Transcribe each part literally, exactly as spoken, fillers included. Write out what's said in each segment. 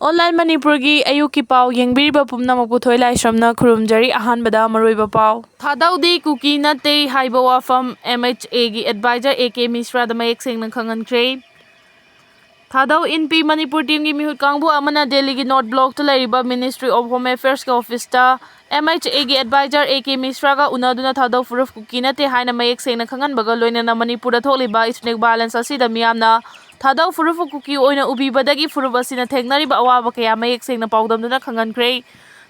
Online ꯃꯅꯤꯄꯨꯔꯒꯤ ꯑꯌꯨꯛꯀꯤ ꯄꯥꯎ ꯌꯦꯡꯕꯤꯔꯤꯕ ꯄꯨꯝꯅꯃꯛꯄꯨ ꯊꯣꯏ ꯂꯥꯏꯁ꯭ꯔꯝꯅ ꯈꯨꯔꯨꯝꯖꯔꯤ꯫ ꯑꯍꯥꯟꯕꯗ ꯃꯔꯨꯑꯣꯏꯕ ꯄꯥꯎ꯫ ꯊꯥꯗꯧꯗꯤ ꯀꯨꯀꯤ ꯅꯠꯇꯦ ꯍꯥꯏꯕ ꯋꯥꯐꯝ M H Aꯒꯤ advisor A K ꯃꯤꯁ꯭ꯔꯥꯗ ꯃꯌꯦꯛ ꯁꯦꯡꯅ ꯈꯪꯍꯟꯈ꯭ꯔꯦ꯫ ꯊꯥꯗꯧ ꯏꯟꯄꯤ ꯃꯅꯤꯄꯨꯔ teamꯒꯤ ꯃꯤꯍꯨꯠ ꯀꯥꯡꯕꯨ ꯑꯃꯅ ꯗꯦꯜꯂꯤꯒꯤ North Blockꯇ ꯂꯩꯔꯤꯕ Ministry of Home Affairsꯀꯤ officeꯇ M H Aꯒꯤ advisor A K ꯃꯤꯁ꯭ꯔꯥꯒ ꯎꯅꯗꯨꯅ ꯊꯥꯗꯧ ꯐꯨꯔꯨꯞ ꯀꯨꯀꯤ ꯅꯠꯇꯦ ꯍꯥꯏꯅ ꯃꯌꯦꯛ ꯁꯦꯡꯅ ꯈꯪꯍꯟꯕꯒ ꯂꯣꯏꯅꯅ ꯃꯅꯤꯄꯨꯔꯗ ꯊꯣꯛꯂꯤꯕ ethnic violence ꯑꯁꯤꯗ ꯃꯤꯌꯥꯝꯅ ꯊꯥꯗꯧ ꯐꯨꯔꯨꯞꯄꯨ ꯀꯨꯀꯤ ꯑꯣꯏꯅ ꯎꯕꯤꯕꯗꯒꯤ ꯐꯨꯔꯨꯞ ꯑꯁꯤꯅ ꯊꯦꯡꯅꯔꯤꯕ ꯑꯋꯥꯕ ꯀꯌꯥ ꯃꯌꯦꯛ ꯁꯦꯡꯅ ꯄꯥꯎꯗꯝꯗꯨꯅ ꯈꯪꯍꯟꯈ꯭ꯔꯦ꯫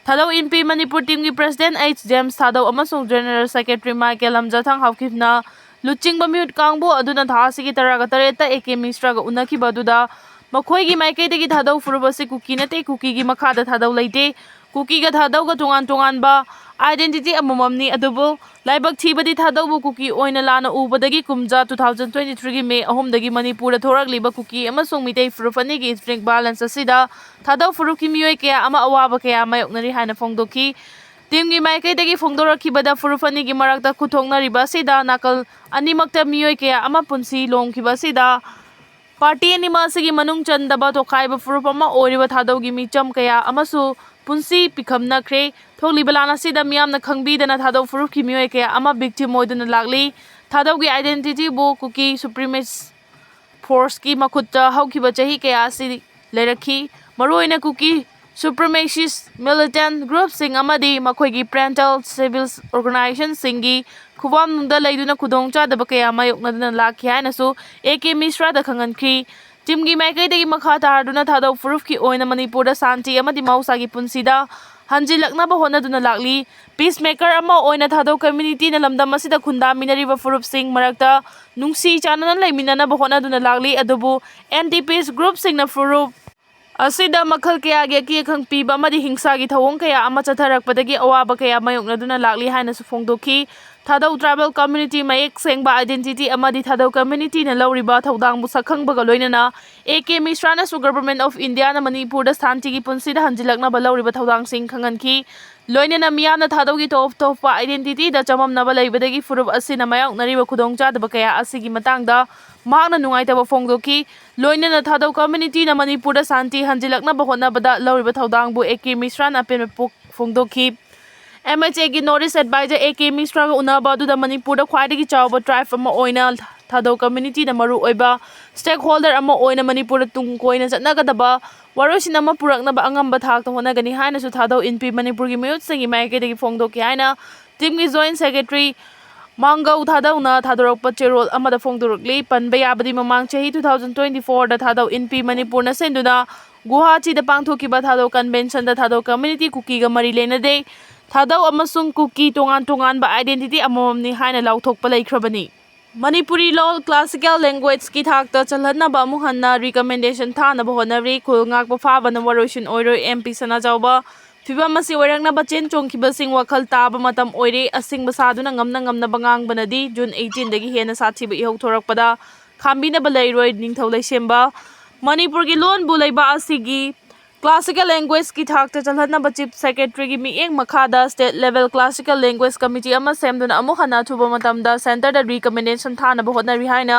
ꯊꯥꯗꯧ ꯏꯟꯄꯤ ꯃꯅꯤꯄꯨꯔ teamꯒꯤ president H James ꯊꯥꯗꯧ ꯑꯃꯁꯨꯡ general secretary Michael ꯂꯝꯖꯥꯊꯥꯡ ꯍꯥꯎꯈꯤꯕꯅ ꯂꯨꯆꯤꯡꯕ ꯃꯤꯍꯨꯠ ꯀꯥꯡꯕꯨ ꯑꯗꯨꯅ ꯊꯥ ꯑꯁꯤꯒꯤ ꯇꯔꯥꯒ ꯇꯔꯦꯠꯇ A K ꯃꯤꯁ꯭ꯔꯥꯒ ꯎꯅꯈꯤꯕ ꯑꯗꯨꯗ ꯃꯈꯣꯏꯒꯤ ꯃꯥꯏꯀꯩꯗꯒꯤ ꯊꯥꯗꯧ ꯐꯨꯔꯨꯞ ꯑꯁꯤ ꯀꯨꯀꯤ ꯅꯠꯇꯦ, ꯀꯨꯀꯤꯒꯤ ꯃꯈꯥꯗ ꯊꯥꯗꯧ ꯂꯩꯇꯦ, ꯀꯨꯀꯤꯒ ꯊꯥꯗꯧꯒ ꯇꯣꯉꯥꯟ ꯇꯣꯉꯥꯟꯕ identity ꯑꯃꯃꯝꯅꯤ, ꯑꯗꯨꯕꯨ ꯂꯥꯏꯕꯛ ꯊꯤꯕꯗꯤ ꯊꯥꯗꯧꯕꯨ ꯀꯨꯀꯤ ꯑꯣꯏꯅ ꯂꯥꯟꯅ ꯎꯕꯗꯒꯤ ꯀꯨꯝꯖꯥ two thousand twenty threeꯒꯤ May ꯑꯍꯨꯝꯗꯒꯤ ꯃꯅꯤꯄꯨꯔꯗ ꯊꯣꯔꯛꯂꯤꯕ ꯀꯨꯀꯤ ꯑꯃꯁꯨꯡ ꯃꯤꯇꯩ ꯐꯨꯔꯨꯞ ꯑꯅꯤꯒꯤ ethnic violence ꯑꯁꯤꯗ ꯊꯥꯗꯧ ꯐꯨꯔꯨꯞꯀꯤ ꯃꯤꯑꯣꯏ ꯀꯌꯥ ꯑꯃ ꯑꯋꯥꯕ ꯀꯌꯥ ꯃꯥꯌꯣꯛꯅꯔꯤ ꯍꯥꯏꯅ ꯐꯣꯡꯗꯣꯛꯈꯤ꯫ Teamꯒꯤ ꯃꯥꯏꯀꯩꯗꯒꯤ ꯐꯣꯡꯗꯣꯔꯛꯈꯤꯕꯗ ꯐꯨꯔꯨꯞ ꯑꯅꯤꯒꯤ ꯃꯔꯛꯇ ꯈꯨꯠꯊꯣꯛꯅꯔꯤꯕ ꯑꯁꯤꯗ ꯅꯥꯀꯜ ꯑꯅꯤꯃꯛꯇ ꯃꯤꯑꯣꯏ ꯀꯌꯥ ꯑꯃ ꯄꯨꯟꯁꯤ ꯂꯣꯝꯈꯤꯕ ꯑꯁꯤꯗ party ꯑꯅꯤꯃꯛ ꯑꯁꯤꯒꯤ ꯃꯅꯨꯡ ꯆꯟꯗꯕ ꯇꯣꯈꯥꯏꯕ ꯐꯨꯔꯨꯞ ꯑꯃ ꯑꯣꯏꯔꯤꯕ ꯊꯥꯗꯧꯒꯤ ꯃꯤꯆꯝ ꯀꯌꯥ ꯑꯃꯁꯨ ꯄꯨꯟꯁꯤ ꯄꯤꯈꯝꯅꯈ꯭ꯔꯦ꯫ ꯊꯣꯛꯂꯤꯕ ꯂꯥꯟ ꯑꯁꯤꯗ ꯃꯤꯌꯥꯝꯅ ꯈꯪꯕꯤꯗꯅ ꯊꯥꯗꯧ ꯐꯨꯔꯨꯞꯀꯤ ꯃꯤꯑꯣꯏ ꯀꯌꯥ ꯑꯃ victim ꯑꯣꯏꯗꯨꯅ ꯂꯥꯛꯂꯤ꯫ ꯊꯥꯗꯧꯒꯤ identityꯕꯨ ꯀꯨꯀꯤ supremacist forceꯀꯤ ꯃꯈꯨꯠꯇ ꯍꯧꯈꯤꯕ ꯆꯍꯤ ꯀꯌꯥ ꯑꯁꯤ ꯂꯩꯔꯛꯈꯤ꯫ ꯃꯔꯨꯑꯣꯏꯅ ꯀꯨꯀꯤ supremacist militant groupꯁꯤꯡ ꯑꯃꯗꯤ ꯃꯈꯣꯏꯒꯤ parental civil organizationꯁꯤꯡꯒꯤ ꯈꯨꯕꯥꯝꯅꯨꯡꯗ ꯂꯩꯗꯨꯅ ꯈꯨꯗꯣꯡꯆꯥꯗꯕ ꯀꯌꯥ ꯃꯥꯌꯣꯛꯅꯗꯨꯅ ꯂꯥꯛꯈꯤ ꯍꯥꯏꯅꯁꯨ A K ꯃꯤꯁ꯭ꯔꯥꯗ ꯈꯪꯍꯟꯈꯤ꯫ Teamꯒꯤ ꯃꯥꯏꯀꯩꯗꯒꯤ ꯃꯈꯥ ꯇꯥꯔꯗꯨꯅ ꯊꯥꯗꯧ ꯐꯨꯔꯨꯞꯀꯤ ꯑꯣꯏꯅ ꯃꯅꯤꯄꯨꯔꯗ ꯁꯥꯟꯇꯤ ꯑꯃꯗꯤ ꯃꯍꯧꯁꯥꯒꯤ ꯄꯨꯟꯁꯤꯗ ꯍꯟꯖꯤꯜꯂꯛꯅꯕ ꯍꯣꯠꯅꯗꯨꯅ ꯂꯥꯛꯂꯤ꯫ Peacemaker ꯑꯃ ꯑꯣꯏꯅ ꯊꯥꯗꯧ communityꯅ ꯂꯝꯗꯝ ꯑꯁꯤꯗ ꯈꯨꯟꯗꯥꯃꯤꯟꯅꯔꯤꯕ ꯐꯨꯔꯨꯞꯁꯤꯡ ꯃꯔꯛꯇ ꯅꯨꯡꯁꯤ ꯆꯥꯟꯅꯅ ꯂꯩꯃꯤꯟꯅꯅꯕ ꯍꯣꯠꯅꯗꯨꯅ ꯂꯥꯛꯂꯤ, ꯑꯗꯨꯕꯨ anti peace groupꯁꯤꯡꯅ ꯐꯨꯔꯨꯞ ꯑꯁꯤꯗ ꯃꯈꯜ ꯀꯌꯥꯒꯤ ꯑꯀꯤ ꯑꯈꯪ ꯄꯤꯕ ꯑꯃꯗꯤ ꯍꯤꯡꯁꯥꯒꯤ ꯊꯧꯑꯣꯡ ꯀꯌꯥ ꯑꯃ ꯆꯠꯊꯔꯛꯄꯗꯒꯤ ꯑꯋꯥꯕ ꯀꯌꯥ ꯃꯥꯌꯣꯛꯅꯗꯨꯅ ꯂꯥꯛꯂꯤ ꯍꯥꯏꯅꯁꯨ ꯐꯣꯡꯗꯣꯛꯈꯤ꯫ ꯊꯥꯗꯧ tribal community ꯃꯌꯦꯛ ꯁꯦꯡꯕ identity ꯑꯃꯗꯤ ꯊꯥꯗꯧ communityꯅ ꯂꯧꯔꯤꯕ ꯊꯧꯗꯥꯡꯕꯨ ꯁꯛꯈꯪꯕꯒ ꯂꯣꯏꯅꯅ A K ꯃꯤꯁ꯭ꯔꯥꯅꯁꯨ Government of Indiaꯅ ꯃꯅꯤꯄꯨꯔꯗ ꯁꯥꯟꯇꯤꯒꯤ ꯄꯨꯟꯁꯤꯗ ꯍꯟꯖꯤꯜꯂꯛꯅꯕ ꯂꯧꯔꯤꯕ ꯊꯧꯗꯥꯡꯁꯤꯡ ꯈꯪꯍꯟꯈꯤ꯫ ꯂꯣꯏꯅꯅ ꯃꯤꯌꯥꯝꯅ ꯊꯥꯗꯧꯒꯤ ꯇꯣꯞ ꯇꯣꯞꯄ identityꯗ ꯆꯃꯝꯅꯕ ꯂꯩꯕꯗꯒꯤ ꯐꯨꯔꯨꯞ ꯑꯁꯤꯅ ꯃꯥꯌꯣꯛꯅꯔꯤꯕ ꯈꯨꯗꯣꯡꯆꯥꯗꯕ ꯀꯌꯥ ꯑꯁꯤꯒꯤ ꯃꯇꯥꯡꯗ ꯃꯍꯥꯛꯅ ꯅꯨꯡꯉꯥꯏꯇꯕ ꯐꯣꯡꯗꯣꯛꯈꯤ꯫ ꯂꯣꯏꯅꯅ ꯊꯥꯗꯧ communityꯅ ꯃꯅꯤꯄꯨꯔꯗ ꯁꯥꯟꯇꯤ ꯍꯟꯖꯤꯜꯂꯛꯅꯕ ꯍꯣꯠꯅꯕꯗ ꯂꯧꯔꯤꯕ ꯊꯧꯗꯥꯡꯕꯨ ꯑꯦ ꯀꯦ ꯃꯤꯁ꯭ꯔꯥꯅ ꯑꯄꯦꯟꯕ ꯄꯣꯛ-, ꯐꯣꯡꯗꯣꯛꯈꯤ꯫ MHAꯒꯤ North East Advisor A K ꯃꯤꯁ꯭ꯔꯥꯒ ꯎꯅꯕ ꯑꯗꯨꯗ ꯃꯅꯤꯄꯨꯔꯗ ꯈ꯭ꯋꯥꯏꯗꯒꯤ ꯆꯥꯎꯕ tribe ꯑꯃ ꯑꯣꯏꯅ ꯊꯥꯗꯧ communityꯅ ꯃꯔꯨ ꯑꯣꯏꯕ stakeholder ꯑꯃ ꯑꯣꯏꯅ ꯃꯅꯤꯄꯨꯔꯗ ꯇꯨꯡ ꯀꯣꯏꯅ ꯆꯠꯅꯒꯗꯕ ꯋꯥꯔꯣꯏꯁꯤꯟ ꯑꯃ ꯄꯨꯔꯛꯅꯕ ꯑꯉꯝꯕ ꯊꯥꯛꯇ ꯍꯣꯠꯅꯒꯅꯤ ꯍꯥꯏꯅꯁꯨ ꯊꯥꯗꯧ ꯏꯟꯄꯤ ꯃꯅꯤꯄꯨꯔꯒꯤ ꯃꯤꯍꯨꯠꯁꯤꯡꯒꯤ ꯃꯥꯏꯀꯩꯗꯒꯤ ꯐꯣꯡꯗꯣꯛꯈꯤ ꯍꯥꯏꯅ teamꯒꯤ joint secretary ꯃꯥꯡꯒꯧ ꯊꯥꯗꯧꯅ ꯊꯥꯗꯣꯔꯛꯄ ꯆꯦꯔꯣꯜ ꯑꯃꯗ ꯐꯣꯡꯗꯣꯔꯛꯂꯤ꯫ ꯄꯟꯕ ꯌꯥꯕꯗꯤ ꯃꯃꯥꯡ ꯆꯍꯤ two thousand twenty fourꯗ ꯊꯥꯗꯧ ꯏꯟꯄꯤ ꯃꯅꯤꯄꯨꯔꯅ ꯁꯤꯟꯗꯨꯅ ꯒꯨꯋꯥꯍꯥꯇꯤꯗ ꯄꯥꯡꯊꯣꯛꯈꯤꯕ ꯊꯥꯗꯧ conventionꯗ ꯊꯥꯗꯧ community ꯀꯨꯀꯤꯒ ꯃꯔꯤ ꯂꯩꯅꯗꯦ꯫ ꯊꯥꯗꯧ ꯑꯃꯁꯨꯡ ꯀꯨꯀꯤ ꯇꯣꯉꯥꯟ ꯇꯣꯉꯥꯟꯕ identity ꯑꯃꯃꯝꯅꯤ ꯍꯥꯏꯅ ꯂꯥꯎꯊꯣꯛꯄ ꯂꯩꯈ꯭ꯔꯕꯅꯤ꯫ ꯃꯅꯤꯄꯨꯔꯤ ꯂꯣꯜ classical languageꯀꯤ ꯊꯥꯛꯇ ꯆꯜꯍꯟꯅꯕ ꯑꯃꯨꯛ ꯍꯟꯅ recommendation ꯊꯥꯅꯕ ꯍꯣꯠꯅꯔꯤ꯫ ꯈꯨꯜ ꯉꯥꯛꯄ ꯐꯥꯕꯅ ꯋꯥꯔꯣꯏꯁꯤꯟ ꯑꯣꯏꯔꯣꯏ꯫ ꯑꯦꯝ ꯄꯤ ꯁꯅꯥꯖꯥꯎꯕ ꯐꯤꯚꯝ ꯑꯁꯤ ꯑꯣꯏꯔꯛꯅꯕ ꯆꯦꯟ ꯆꯣꯡꯈꯤꯕꯁꯤꯡ ꯋꯥꯈꯜ ꯇꯥꯕ ꯃꯇꯝ ꯑꯣꯏꯔꯦ꯫ ꯑꯁꯤꯡꯕ ꯁꯥꯗꯨꯅ ꯉꯝꯅ ꯉꯝꯅꯕ ꯉꯥꯡꯕꯅꯗꯤ꯫ June eighteenꯗꯒꯤ ꯍꯦꯟꯅ ꯁꯥꯊꯤꯕ ꯏꯍꯧ ꯊꯣꯔꯛꯄꯗ ꯈꯥꯝꯕꯤꯅꯕ ꯂꯩꯔꯣꯏ꯫ ꯅꯤꯡꯊꯧ ꯂꯩꯁꯦꯝꯕ ꯃꯅꯤꯄꯨꯔꯒꯤ ꯂꯣꯟꯕꯨ ꯂꯩꯕꯥꯛ ꯑꯁꯤꯒꯤ classical languageꯀꯤ ꯊꯥꯛꯇ ꯆꯜꯍꯟꯅꯕ Chief Secretaryꯒꯤ ꯃꯤꯠꯌꯦꯡ ꯃꯈꯥꯗ state level classical language committee ꯑꯃ ꯁꯦꯝꯗꯨꯅ ꯑꯃꯨꯛ ꯍꯟꯅ ꯑꯊꯨꯕ ꯃꯇꯝꯗ centreꯗ recommendation ꯊꯥꯅꯕ ꯍꯣꯠꯅꯔꯤ ꯍꯥꯏꯅ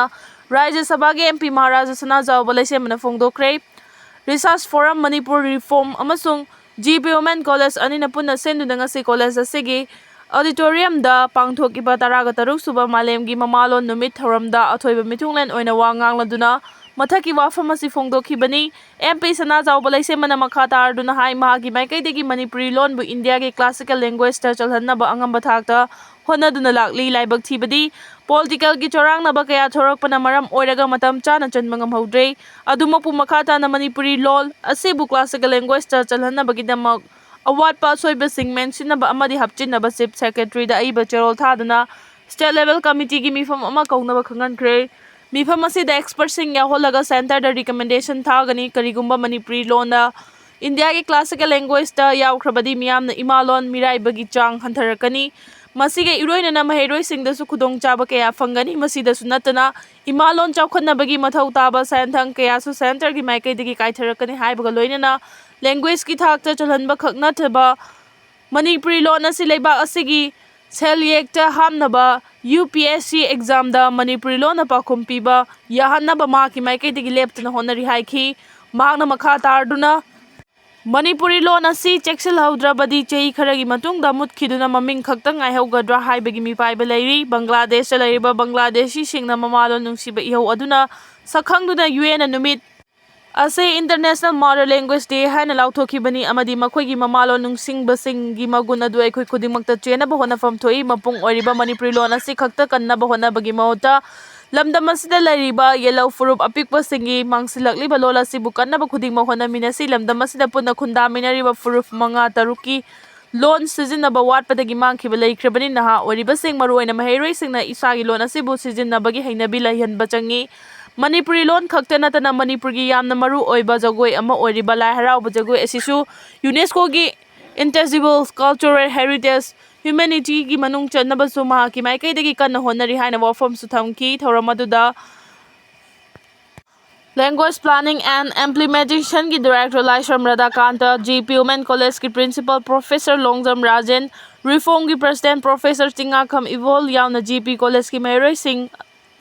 ꯔꯥꯖ꯭ꯌ ꯁꯚꯥꯒꯤ ꯑꯦꯝ ꯄꯤ ꯃꯍꯥꯔꯥꯖꯥ ꯁꯅꯥꯖꯥꯎꯕ ꯂꯩꯁꯦꯝꯕꯅ ꯐꯣꯡꯗꯣꯛꯈ꯭ꯔꯦ꯫ Research Forum Manipur Reform ꯑꯃꯁꯨꯡ G P Women College ꯑꯅꯤꯅ ꯄꯨꯟꯅ ꯁꯤꯟꯗꯨꯅ ꯉꯁꯤ college ꯑꯁꯤꯒꯤ auditoriumꯗ ꯄꯥꯡꯊꯣꯛꯈꯤꯕ ꯇꯔꯥꯒ ꯇꯔꯨꯛ ꯁꯨꯕ ꯃꯥꯂꯦꯝꯒꯤ ꯃꯃꯥꯂꯣꯟ ꯅꯨꯃꯤꯠ ꯊꯧꯔꯝꯗ ꯑꯊꯣꯏꯕ ꯃꯤꯊꯨꯡꯂꯦꯟ ꯑꯣꯏꯅ ꯋꯥ ꯉꯥꯡꯂꯗꯨꯅ ꯃꯊꯛꯀꯤ ꯋꯥꯐꯝ ꯑꯁꯤ ꯐꯣꯡꯗꯣꯛꯈꯤꯕꯅꯤ꯫ ꯑꯦꯝ ꯄꯤ ꯁꯅꯥꯖꯥꯎꯕ ꯂꯩꯁꯦꯝꯕꯅ ꯃꯈꯥ ꯇꯥꯔꯗꯨꯅ ꯍꯥꯏ, ꯃꯍꯥꯛꯀꯤ ꯃꯥꯏꯀꯩꯗꯒꯤ ꯃꯅꯤꯄꯨꯔꯤ ꯂꯣꯟꯕꯨ ꯏꯟꯗꯤꯌꯥꯒꯤ classical languagelanguageꯇ ꯆꯜꯍꯟꯅꯕ ꯑꯉꯝꯕ ꯊꯥꯛꯇ ꯍꯣꯠꯅꯗꯨꯅ ꯂꯥꯛꯂꯤ꯫ ꯂꯥꯏꯕꯛ ꯊꯤꯕꯗꯤ, politicalꯒꯤ ꯆꯔꯥꯡꯅꯕ ꯀꯌꯥ ꯊꯣꯔꯛꯄꯅ ꯃꯔꯝ ꯑꯣꯏꯔꯒ ꯃꯇꯝ ꯆꯥꯅ ꯆꯟꯕ ꯉꯝꯍꯧꯗ꯭ꯔꯦ꯫ ꯑꯗꯨꯃꯛꯄꯨ ꯃꯈꯥ ꯇꯥꯅ ꯃꯅꯤꯄꯨꯔꯤ ꯂꯣꯜ ꯑꯁꯤꯕꯨ classical languageꯇ ꯆꯜꯍꯟꯅꯕꯒꯤꯗꯃꯛ ꯑꯋꯥꯠꯄ ꯑꯁꯣꯏꯕꯁꯤꯡ ꯃꯦꯟꯁꯤꯟꯅꯕ ꯑꯃꯗꯤ ꯍꯥꯞꯆꯤꯟꯅꯕ Chief Secretaryꯗ ꯑꯏꯕ ꯆꯦꯔꯣꯜ ꯊꯥꯗꯨꯅ state level committeeꯒꯤ ꯃꯤꯐꯝ ꯑꯃ ꯀꯧꯅꯕ ꯈꯪꯍꯟꯈ꯭ꯔꯦ꯫ ꯃꯤꯐꯝ ꯑꯁꯤꯗ expertꯁꯤꯡ ꯌꯥꯎꯍꯜꯂꯒ centreꯗ recommendation ꯊꯥꯒꯅꯤ꯫ ꯀꯔꯤꯒꯨꯝꯕ ꯃꯅꯤꯄꯨꯔꯤ ꯂꯣꯟꯅ ꯏꯟꯗꯤꯌꯥꯒꯤ classical language2ꯇ ꯌꯥꯎꯈ꯭ꯔꯕꯗꯤ ꯃꯤꯌꯥꯝꯅ ꯏꯃꯥ ꯂꯣꯟ ꯃꯤꯔꯥꯏꯕꯒꯤ ꯆꯥꯡ ꯍꯟꯊꯔꯛꯀꯅꯤ꯫ ꯃꯁꯤꯒ ꯏꯔꯣꯏꯅꯅ ꯃꯍꯩꯔꯣꯏꯁꯤꯡꯗꯁꯨ ꯈꯨꯗꯣꯡꯆꯥꯕ ꯀꯌꯥ ꯐꯪꯒꯅꯤ꯫ ꯃꯁꯤꯗꯁꯨ ꯅꯠꯇꯅ ꯏꯃꯥ ꯂꯣꯟ ꯆꯥꯎꯈꯠꯅꯕꯒꯤ ꯃꯊꯧ ꯇꯥꯕ ꯁꯦꯟꯊꯪ ꯀꯌꯥꯁꯨ centreꯒꯤ ꯃꯥꯏꯀꯩꯗꯒꯤ ꯀꯥꯏꯊꯔꯛꯀꯅꯤ ꯍꯥꯏꯕꯒ ꯂꯣꯏꯅꯅ languageꯀꯤ ꯊꯥꯛꯇ ꯆꯜꯍꯟꯕ ꯈꯛ ꯅꯠꯇꯕ ꯃꯅꯤꯄꯨꯔꯤ ꯂꯣꯟ ꯑꯁꯤ ꯂꯩꯕꯥꯛ ꯑꯁꯤꯒꯤ ꯁꯦꯜꯌꯦꯛꯇ ꯍꯥꯞꯅꯕ ꯌꯨ ꯄꯤ ꯑꯦꯁ ꯁꯤ ꯑꯦꯛꯖꯥꯝꯗ ꯃꯅꯤꯄꯨꯔꯤ ꯂꯣꯟꯅ ꯄꯥꯎꯈꯨꯝ ꯄꯤꯕ ꯌꯥꯍꯟꯅꯕ ꯃꯍꯥꯛꯀꯤ ꯃꯥꯏꯀꯩꯗꯒꯤ ꯂꯦꯞꯇꯅ ꯍꯣꯠꯅꯔꯤ ꯍꯥꯏꯈꯤ꯫ ꯃꯍꯥꯛꯅ ꯃꯈꯥ ꯇꯥꯔꯗꯨꯅ, ꯃꯅꯤꯄꯨꯔꯤ ꯂꯣꯟ ꯑꯁꯤ ꯆꯦꯛꯁꯤꯜꯍꯧꯗ꯭ꯔꯕꯗꯤ ꯆꯍꯤ ꯈꯔꯒꯤ ꯃꯇꯨꯡꯗ ꯃꯨꯠꯈꯤꯗꯨꯅ ꯃꯃꯤꯡ ꯈꯛꯇ ꯉꯥꯏꯍꯧꯒꯗ꯭ꯔꯥ ꯍꯥꯏꯕꯒꯤ ꯃꯤꯄꯥꯏꯕ ꯂꯩꯔꯤ꯫ ꯕꯪꯒ꯭ꯂꯥꯗꯦꯁꯇ ꯂꯩꯔꯤꯕ ꯕꯪꯒ꯭ꯂꯥꯗꯦꯁꯤꯁꯤꯡꯅ ꯃꯃꯥꯂꯣꯟ ꯅꯨꯡꯁꯤꯕ ꯏꯍꯧ ꯑꯗꯨꯅ ꯁꯛꯈꯪꯗꯨꯅ ꯌꯨ ꯑꯦꯟꯅ ꯅꯨꯃꯤꯠ ꯑꯁꯤ International Mother Language Day ꯍꯥꯏꯅ ꯂꯥꯎꯊꯣꯛꯈꯤꯕꯅꯤ ꯑꯃꯗꯤ ꯃꯈꯣꯏꯒꯤ ꯃꯃꯥꯂꯣꯟ ꯅꯨꯡꯁꯤꯡꯕꯁꯤꯡꯒꯤ ꯃꯒꯨꯟ ꯑꯗꯨ ꯑꯩꯈꯣꯏ ꯈꯨꯗꯤꯡꯃꯛꯇ ꯆꯦꯟꯅꯕ ꯍꯣꯠꯅꯐꯝ ꯊꯣꯛꯏ꯫ ꯃꯄꯨꯡ ꯑꯣꯏꯔꯤꯕ ꯃꯅꯤꯄꯨꯔꯤ ꯂꯣꯟ ꯑꯁꯤ ꯈꯛꯇ ꯀꯟꯅꯕ ꯍꯣꯠꯅꯕꯒꯤ ꯃꯍꯨꯠꯇ ꯂꯝꯗꯝ ꯑꯁꯤꯗ ꯂꯩꯔꯤꯕ ꯌꯦꯜꯍꯧ ꯐꯨꯔꯨꯞ ꯑꯄꯤꯛꯄꯁꯤꯡꯒꯤ ꯃꯥꯡꯁꯤꯜꯂꯛꯂꯤꯕ ꯂꯣꯟ ꯑꯁꯤꯕꯨ ꯀꯟꯅꯕ ꯈꯨꯗꯤꯡꯃꯛ ꯍꯣꯠꯅꯃꯤꯟꯅꯁꯤ꯫ ꯂꯝꯗꯝ ꯑꯁꯤꯗ ꯄꯨꯟꯅ ꯈꯨꯟꯗꯥꯃꯤꯟꯅꯔꯤꯕ ꯐꯨꯔꯨꯞ ꯃꯉꯥ ꯇꯔꯨꯛꯀꯤ ꯂꯣꯟ ꯁꯤꯖꯤꯟꯅꯕ ꯋꯥꯠꯄꯗꯒꯤ ꯃꯥꯡꯈꯤꯕ ꯂꯩꯈ꯭ꯔꯕꯅꯤ꯫ ꯅꯍꯥ ꯑꯣꯏꯔꯤꯕꯁꯤꯡ, ꯃꯔꯨꯑꯣꯏꯅ ꯃꯍꯩꯔꯣꯏꯁꯤꯡꯅ ꯏꯁꯥꯒꯤ ꯂꯣꯟ ꯑꯁꯤꯕꯨ ꯁꯤꯖꯤꯟꯅꯕꯒꯤ ꯍꯩꯅꯕꯤ ꯂꯩꯍꯟꯕ ꯆꯪꯏ꯫ ꯃꯅꯤꯄꯨꯔꯤ ꯂꯣꯟ ꯈꯛꯇ ꯅꯠꯇꯅ ꯃꯅꯤꯄꯨꯔꯒꯤ ꯌꯥꯝꯅ ꯃꯔꯨ ꯑꯣꯏꯕ ꯖꯒꯣꯏ ꯑꯃ ꯑꯣꯏꯔꯤꯕ ꯂꯥꯏ ꯍꯔꯥꯎꯕ ꯖꯒꯣꯏ ꯑꯁꯤꯁꯨ UNESCOꯒꯤ Intangible Cultural Heritage, Humanityꯒꯤ ꯃꯅꯨꯡ ꯆꯟꯅꯕꯁꯨ ꯃꯍꯥꯛꯀꯤ ꯃꯥꯏꯀꯩꯗꯒꯤ ꯀꯟꯅ ꯍꯣꯠꯅꯔꯤ ꯍꯥꯏꯅ ꯋꯥꯐꯝꯁꯨ ꯊꯝꯈꯤ꯫ ꯊꯧꯔꯝ ꯑꯗꯨꯗ Language Planning and Implementationꯒꯤ Director Laishram ꯔꯥꯙꯥꯀꯥꯟꯇ, GP Women Collegeꯀꯤ Principal Professor Longjam Rajen, RIFOMꯒꯤ President Professor Chingakham ꯏꯕꯣꯜ ꯌꯥꯎꯅ GP Collegeꯀꯤ ꯃꯍꯩꯔꯣꯏꯁꯤꯡ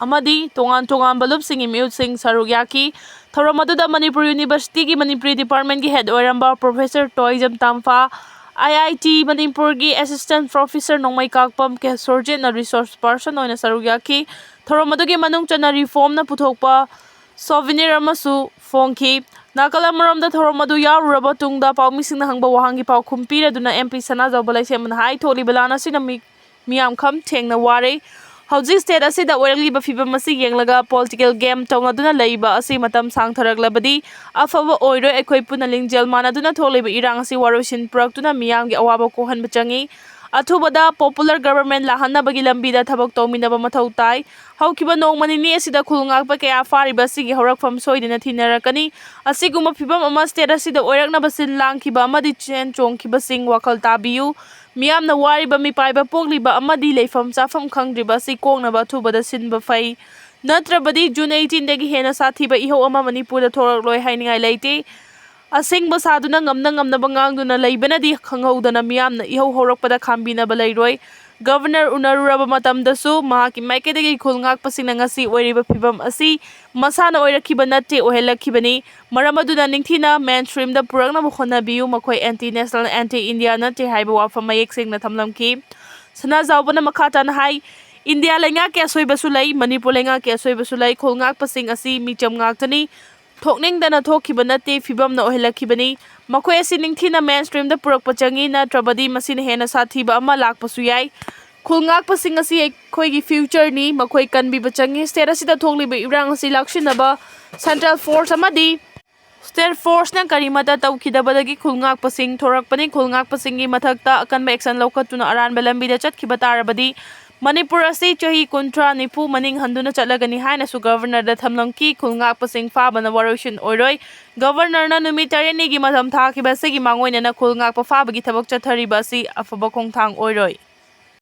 ꯑꯃꯗꯤ ꯇꯣꯉꯥꯟ ꯇꯣꯉꯥꯟꯕ ꯂꯨꯞꯁꯤꯡꯒꯤ ꯃꯤꯍꯨꯠꯁꯤꯡ ꯁꯔꯨꯛ ꯌꯥꯈꯤ꯫ ꯊꯧꯔꯝ ꯑꯗꯨꯗ ꯃꯅꯤꯄꯨꯔ Universityꯒꯤ ꯃꯅꯤꯄꯨꯔꯤ Departmentꯀꯤ Head ꯑꯣꯏꯔꯝꯕ Professor ꯇꯣꯏꯖꯝ ꯇꯥꯝꯐꯥ, IIT ꯃꯅꯤꯄꯨꯔꯒꯤ Assistant Professor ꯅꯣꯡꯃꯩꯀꯥꯛꯄꯝ ꯀꯦ ꯁꯣꯔꯖꯤꯠꯅ Resource Person ꯑꯣꯏꯅ ꯁꯔꯨꯛ ꯌꯥꯈꯤ꯫ ꯊꯧꯔꯝ ꯑꯗꯨꯒꯤ ꯃꯅꯨꯡ ꯆꯟꯅ RIFOMꯅ ꯄꯨꯊꯣꯛꯄ Souvenir ꯑꯃꯁꯨ ꯐꯣꯡꯈꯤ꯫ ꯅꯥꯀꯜ ꯑꯃꯔꯣꯝꯗ ꯊꯧꯔꯝ ꯑꯗꯨ ꯌꯥꯎꯔꯨꯔꯕ ꯇꯨꯡꯗ ꯄꯥꯎꯃꯤꯁꯤꯡꯅ ꯍꯪꯕ ꯋꯥꯍꯪꯒꯤ ꯄꯥꯎꯈꯨꯝ ꯄꯤꯔꯗꯨꯅ MP ꯁꯅꯥꯖꯥꯎꯕ ꯂꯩꯁꯦꯝꯕꯅ ꯍꯥꯏ, ꯊꯣꯛꯂꯤꯕ ꯂꯥꯟ ꯑꯁꯤꯅ ꯃꯤ-, ꯃꯤꯌꯥꯝ ꯈꯝ ꯊꯦꯡꯅ ꯋꯥꯔꯦ꯫ ꯍꯧꯖꯤꯛ state ꯑꯁꯤꯗ ꯑꯣꯏꯔꯛꯂꯤꯕ ꯐꯤꯕꯝ ꯑꯁꯤ ꯌꯦꯡꯂꯒ political game ꯇꯧꯅꯗꯨꯅ ꯂꯩꯕ ꯑꯁꯤ ꯃꯇꯝ ꯁꯥꯡꯊꯔꯛꯂꯕꯗꯤ ꯑꯐꯕ ꯑꯣꯏꯔꯣꯏ꯫ ꯑꯩꯈꯣꯏ ꯄꯨꯟꯅ ꯂꯤꯡꯖꯦꯜ ꯃꯥꯟꯅꯗꯨꯅ ꯊꯣꯛꯂꯤꯕ ꯏꯔꯥꯡ ꯑꯁꯤ ꯋꯥꯔꯣꯏꯁꯤꯟ ꯄꯨꯔꯛꯇꯨꯅ ꯃꯤꯌꯥꯝꯒꯤ ꯑꯋꯥꯕ ꯀꯣꯛꯍꯟꯕ ꯆꯪꯏ꯫ ꯑꯊꯨꯕꯗ popular government ꯂꯥꯛꯍꯟꯅꯕꯒꯤ ꯂꯝꯕꯤꯗ ꯊꯕꯛ ꯇꯧꯃꯤꯟꯅꯕ ꯃꯊꯧ ꯇꯥꯏ꯫ ꯍꯧꯈꯤꯕ ꯅꯣꯡꯃ ꯅꯤꯅꯤ ꯑꯁꯤꯗ ꯈꯨꯜ ꯉꯥꯛꯄ ꯀꯌꯥ ꯐꯥꯔꯤꯕ ꯑꯁꯤꯒꯤ ꯍꯧꯔꯛꯐꯝ ꯁꯣꯏꯗꯅ ꯊꯤꯅꯔꯛꯀꯅꯤ꯫ ꯑꯁꯤꯒꯨꯝꯕ ꯐꯤꯕꯝ ꯑꯃ state ꯑꯁꯤꯗ ꯑꯣꯏꯔꯛꯅꯕ ꯁꯤꯜ ꯂꯥꯡꯈꯤꯕ ꯑꯃꯗꯤ ꯆꯦꯟ ꯆꯣꯡꯈꯤꯕꯁꯤꯡ ꯋꯥꯈꯜ ꯇꯥꯕꯤꯌꯨ꯫ ꯃꯤꯌꯥꯝꯅ ꯋꯥꯔꯤꯕ, ꯃꯤꯄꯥꯏꯕ ꯄꯣꯛꯂꯤꯕ ꯑꯃꯗꯤ ꯂꯩꯐꯝ ꯆꯥꯐꯝ ꯈꯪꯗ꯭ꯔꯤꯕ ꯑꯁꯤ ꯀꯣꯛꯅꯕ ꯑꯊꯨꯕꯗ ꯁꯤꯟꯕ ꯐꯩ꯫ ꯅꯠꯇ꯭ꯔꯕꯗꯤ June eighteenꯗꯒꯤ ꯍꯦꯟꯅ ꯁꯥꯊꯤꯕ ꯏꯍꯧ ꯑꯃ ꯃꯅꯤꯄꯨꯔꯗ ꯊꯣꯛꯂꯛꯂꯣꯏ ꯍꯥꯏꯅꯤꯡꯉꯥꯏ ꯂꯩꯇꯦ꯫ ꯑꯁꯦꯡꯕ ꯁꯥꯗꯨꯅ ꯉꯝꯅ ꯉꯝꯅꯕ ꯉꯥꯡꯗꯨꯅ ꯂꯩꯕꯅꯗꯤ ꯈꯪꯍꯧꯗꯅ ꯃꯤꯌꯥꯝꯅ ꯏꯍꯧ ꯍꯧꯔꯛꯄꯗ ꯈꯥꯝꯕꯤꯅꯕ ꯂꯩꯔꯣꯏ꯫ ꯒꯕꯔꯅꯔ ꯎꯅꯔꯨꯔꯕ ꯃꯇꯝꯗꯁꯨ ꯃꯍꯥꯛꯀꯤ ꯃꯥꯏꯀꯩꯗꯒꯤ ꯈꯨꯜ ꯉꯥꯛꯄꯁꯤꯡꯅ ꯉꯁꯤ ꯑꯣꯏꯔꯤꯕ ꯐꯤꯕꯝ ꯑꯁꯤ ꯃꯁꯥꯅ ꯑꯣꯏꯔꯛꯈꯤꯕ ꯅꯠꯇꯦ, ꯑꯣꯏꯍꯜꯂꯛꯈꯤꯕꯅꯤ꯫ ꯃꯔꯝ ꯑꯗꯨꯅ ꯅꯤꯡꯊꯤꯅ ꯃꯦꯟ ꯁ꯭ꯇ꯭ꯔꯤꯝꯗ ꯄꯨꯔꯛꯅꯕ ꯍꯣꯠꯅꯕꯤꯌꯨ, ꯃꯈꯣꯏ ꯑꯦꯟꯇꯤ ꯅꯦꯁꯅꯦꯜ, ꯑꯦꯟꯇꯤ ꯏꯟꯗꯤꯌꯥ ꯅꯠꯇꯦ ꯍꯥꯏꯕ ꯋꯥꯐꯝ ꯃꯌꯦꯛ ꯁꯦꯡꯅ ꯊꯝꯂꯝꯈꯤ꯫ ꯁꯅꯥꯖꯥꯎꯕꯅ ꯃꯈꯥ ꯇꯥꯅ ꯍꯥꯏ, ꯏꯟꯗꯤꯌꯥ ꯂꯩꯉꯥꯛꯀꯤ ꯑꯁꯣꯏꯕꯁꯨ ꯂꯩ, ꯃꯅꯤꯄꯨꯔ ꯂꯩꯉꯥꯛꯀꯤ ꯑꯁꯣꯏꯕꯁꯨ ꯂꯩ꯫ ꯈꯨꯜ ꯉꯥꯛꯄꯁꯤꯡ ꯑꯁꯤ ꯃꯤꯆꯝ ꯉꯥꯛꯇꯅꯤ꯫ ꯊꯣꯛꯅꯤꯡꯗꯅ ꯊꯣꯛꯈꯤꯕ ꯅꯠꯇꯦ, ꯐꯤꯕꯝꯅ ꯑꯣꯏꯍꯜꯂꯛꯈꯤꯕꯅꯤ꯫ ꯃꯈꯣꯏ ꯑꯁꯤ ꯅꯤꯡꯊꯤꯅ ꯃꯦꯟ ꯁ꯭ꯇ꯭ꯔꯤꯝꯗ ꯄꯨꯔꯛꯄ ꯆꯪꯏ, ꯅꯠꯇ꯭ꯔꯕꯗꯤ ꯃꯁꯤꯅ ꯍꯦꯟꯅ ꯁꯥꯊꯤꯕ ꯑꯃ ꯂꯥꯛꯄꯁꯨ ꯌꯥꯏ꯫ ꯈꯨꯜ ꯉꯥꯛꯄꯁꯤꯡ ꯑꯁꯤ ꯑꯩꯈꯣꯏꯒꯤ ꯐ꯭ꯌꯨꯆꯔꯅꯤ, ꯃꯈꯣꯏ ꯀꯟꯕꯤꯕ ꯆꯪꯏ꯫ ꯁ꯭ꯇꯦꯠ ꯑꯁꯤꯗ ꯊꯣꯛꯂꯤꯕ ꯏꯔꯥꯡ ꯑꯁꯤ ꯂꯥꯛꯁꯤꯟꯅꯕ ꯁꯦꯟꯇ꯭ꯔꯦꯜ ꯐꯣꯔꯁ ꯑꯃꯗꯤ ꯁ꯭ꯇꯦꯠ ꯐꯣꯔꯁꯅ ꯀꯔꯤꯃꯠꯇ ꯇꯧꯈꯤꯗꯕꯗꯒꯤ ꯈꯨꯜ ꯉꯥꯛꯄꯁꯤꯡ ꯊꯣꯔꯛꯄꯅꯤ꯫ ꯈꯨꯜ ꯉꯥꯛꯄꯁꯤꯡꯒꯤ ꯃꯊꯛꯇ ꯑꯀꯟꯕ ꯑꯦꯛꯁꯟ ꯂꯧꯈꯠꯇꯨꯅ ꯑꯔꯥꯟꯕ ꯂꯝꯕꯤꯗ ꯆꯠꯈꯤꯕ ꯇꯥꯔꯕꯗꯤ ꯃꯅꯤꯄꯨꯔ ꯑꯁꯤ ꯆꯍꯤ ꯀꯨꯟꯊ꯭ꯔꯥ, ꯅꯤꯐꯨ ꯃꯅꯤꯡ ꯍꯟꯗꯨꯅ ꯆꯠꯂꯒꯅꯤ ꯍꯥꯏꯅꯁꯨ ꯒꯕꯔꯅꯔꯗ ꯊꯝꯂꯝꯈꯤ꯫ ꯈꯨꯜ ꯉꯥꯛꯄꯁꯤꯡ ꯐꯥꯕꯅ ꯋꯥꯔꯣꯏꯁꯤꯟ ꯑꯣꯏꯔꯣꯏ꯫ ꯒꯕꯔꯅꯔꯅ ꯅꯨꯃꯤꯠ ꯇꯔꯦꯠꯅꯤꯒꯤ ꯃꯇꯝ ꯊꯥꯈꯤꯕ ꯑꯁꯤꯒꯤ ꯃꯥꯡꯑꯣꯏꯅꯅ ꯈꯨꯜ ꯉꯥꯛꯄ ꯐꯥꯕꯒꯤ ꯊꯕꯛ ꯆꯠꯊꯔꯤꯕ ꯑꯁꯤ ꯑꯐꯕ ꯈꯣꯡꯊꯥꯡ ꯑꯣꯏꯔꯣꯏ꯫